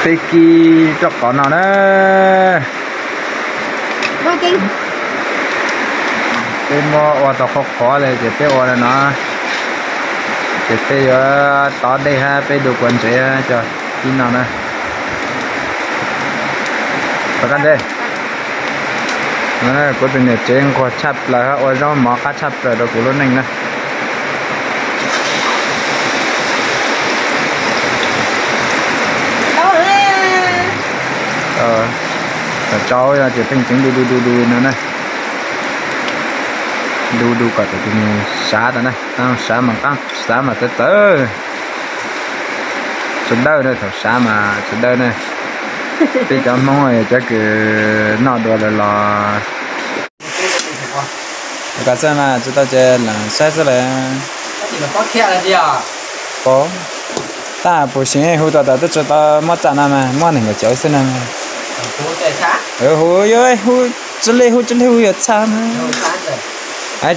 Peb kib roj qos no na. Peb muab ua tau qhuav qhuav li ces peb ua li no. Ces peb yuav tov dej hab peb du kua ntsev coj kib no na. Pab kab ntej. Kuv tus niam tsev nquag tshaj plaws hab ua zaub mov qab tshaj plaws rau kuv lub neej na. Tau, ces pheej tseev du du du du no na. Du du kom tau tus nws sav tas na, sav mas qaab, sav mas txawv txawv. Tsis dawb na, thaum sav mas tsis dawb na. Peb cov Hmoob cov kws noj dua lawm los kom xwb mas tsis tau ces leem saib xwb lawm. Pab, tab puas seev hu tau tas twb tsis tau muab txaj no mas muab neeg nkaum cawv xwb no. Hu, hu, tsis li hu, tsis li hu yuav txhaj mas.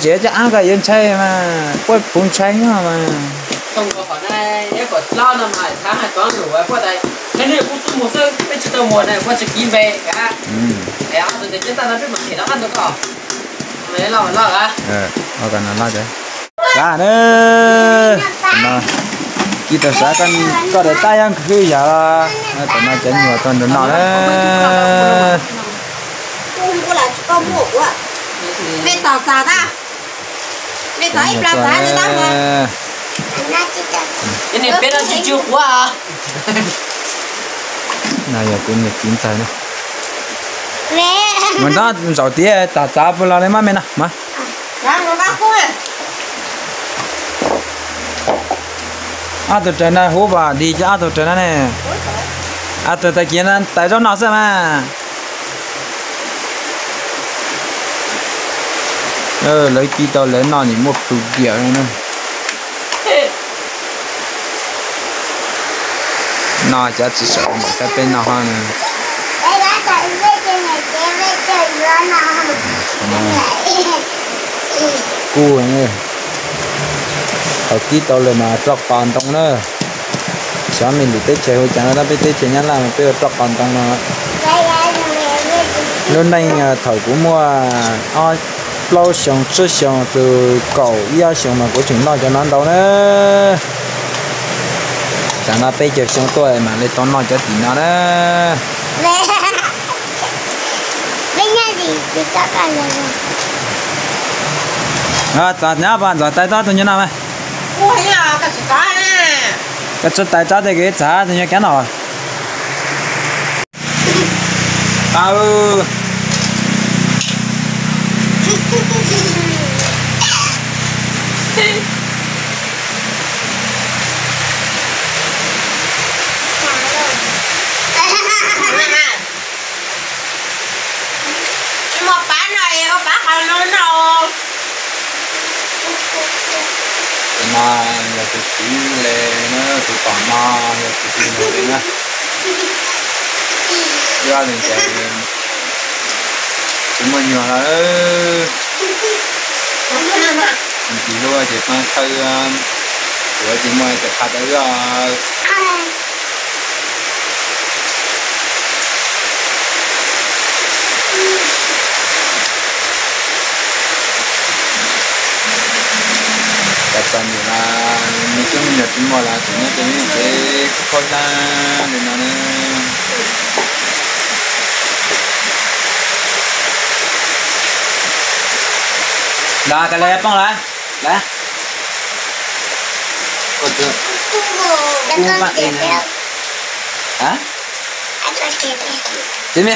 Tsis coj ab kom yuav ntshai mas puab puv ntshai nyob mas. Sav na, kib tau sav koj daim tab yog khwv yam los, tam no cov nyuam tau nrog noj na. No yog kuv niam txiv ntxawg na. Mus nrog zaum tiav tas txav pw los li mab me no mas. Ob tug rawg na, huv vas dig cov ob tug rawg na ne. Ob tug tag kis no tais zaub noj xwb mas. Lawv kib tau lawv noj nim muaj plhu diam na. Noj cov tsis sawv npaum cov peb noj hov. Kuj thaum kib tau lawm mas roj qos ntoo na. Xyov me lwm teb chaws hu cas no tab peb teb chaws Nyab Laj mas peb ua roj qos ntoo no. Lub neej thaum kuv muaj ob plaub xyoo tsib xyoo txug kaum ib ob xyoo mas kuv tseem noj cov no ntau na. Tam no peb caug xyoo tuaj mam li tau noj cov tim no na. Txav nyab pas ntxov tais tsob tus nyuag no mas. Koj tsis tais tsob tej kws txav tus nyuag kab no. Tus no yog tus txiv le na, tus tom no yog tus txiv ntxawg le na. Ib ob leeg ces tsis muaj nyuag lawm. Txiv hlub ces pab khawb, txiv ces muaj cov qha tau wb. Cov txom nyem los me tub me nyuam tsis muaj los tseem nyob ces me tsev khaub hlab li no na. Los koj le poob lawm. Lawm. Koj txawm kub paj e na. Hab? Txiv me,